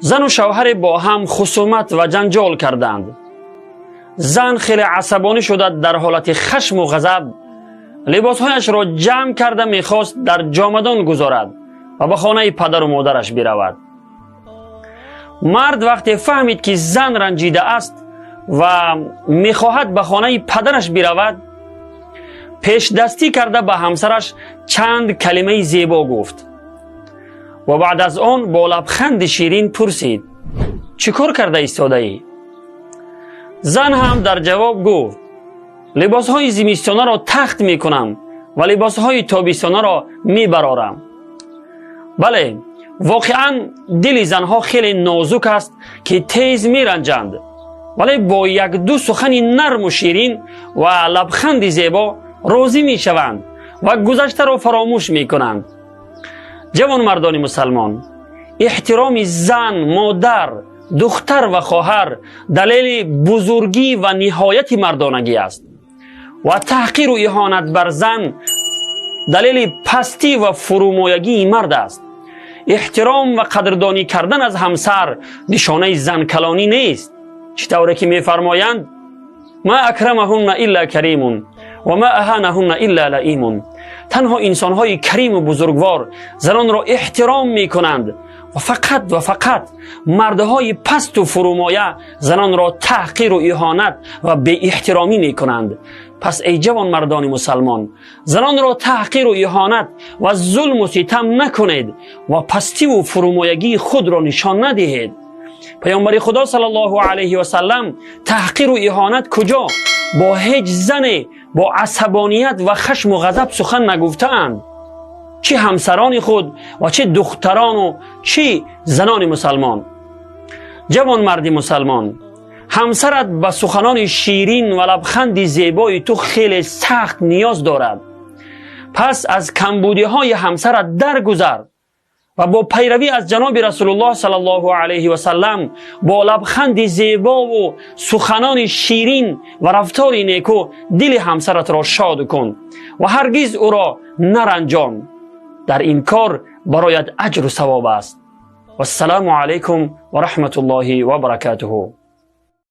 Зану шавҳаре бо ҳам хусумат ва ҷанҷол карданд. Зан хеле асабонӣ шуда, дар ҳолати хашму ғазаб либосҳояшро ҷамъ карда мехост дар ҷомадон гузорад ва ба хонаи падару модараш биравад. Мард вақте фаҳмид, ки зан ранҷида аст ва мехоҳад ба хонаи падараш биравад, пешдастӣ карда ба ҳамсараш чанд калимаи зебо гуфт ва баъд аз он бо лабханди ширин пурсид: «Чӣ кор карда истодаӣ?» Зан ҳам дар ҷавоб гуфт: «Либосҳои зимистонаро тахт мекунам ва либосҳои тобистонаро мебарорам». Бале, воқеан дили занҳо хеле нозук аст, ки тез меранҷанд, вале бо як-ду сухани нарму ширин ва лабханди зебо розӣ мешаванд ва гузаштаро фаромӯш мекунанд. Ҷавонмардони мусалмон, эҳтироми зан, модар, духтар ва хоҳар далели бузургӣ ва ниҳояти мардонагӣ аст ва таҳқиру иҳонат бар зан далели пастӣ ва фурӯмоягии мард аст. Эҳтиром ва қадрдонӣ кардан аз ҳамсар нишонаи занкалонӣ нест. Чӣ тавре ки мефармоянд: «Ма акрамаҳунна илла каримун ва ма аҳанаҳунна илла лаимун». Танҳо инсонҳои кариму бузургвор занонро эҳтиром мекунанд ва фақат ва фақат мардҳои пасту фурӯмоя занонро таҳқиру иҳонат ва беэҳтиромӣ мекунанд. Пас, эй ҷавонмардони мусалмон, занонро таҳқиру иҳонат ва зулму ситам накунед ва пастиву фурӯмоягии худро нишон надиҳед. Паёмбари Худо саллаллоҳу алайҳи васаллам таҳқиру иҳонат куҷо, бо ҳеҷ зане бо асабоният ва хашму ғазаб сухан нагуфтаанд, чӣ ҳамсарони худ ва чӣ духтарону чӣ занони мусалмон. Ҷавонмарди мусалмон, ҳамсарат ба суханони ширин ва лабханди зебои ту хеле сахт ниёз дорад. Пас аз камбудиҳои ҳамсарат даргузар ва бо пайравӣ аз ҷаноби Расулуллоҳ саллаллоҳу алайҳи васаллам бо лабханди зебову суханони ширин ва рафтори неку дили ҳамсаратро шод кун ва ҳаргиз ӯро наранҷон. Дар ин кор бароят аҷру савоб аст. Вассалому алайкум ва раҳматуллоҳи ва баракатуҳу.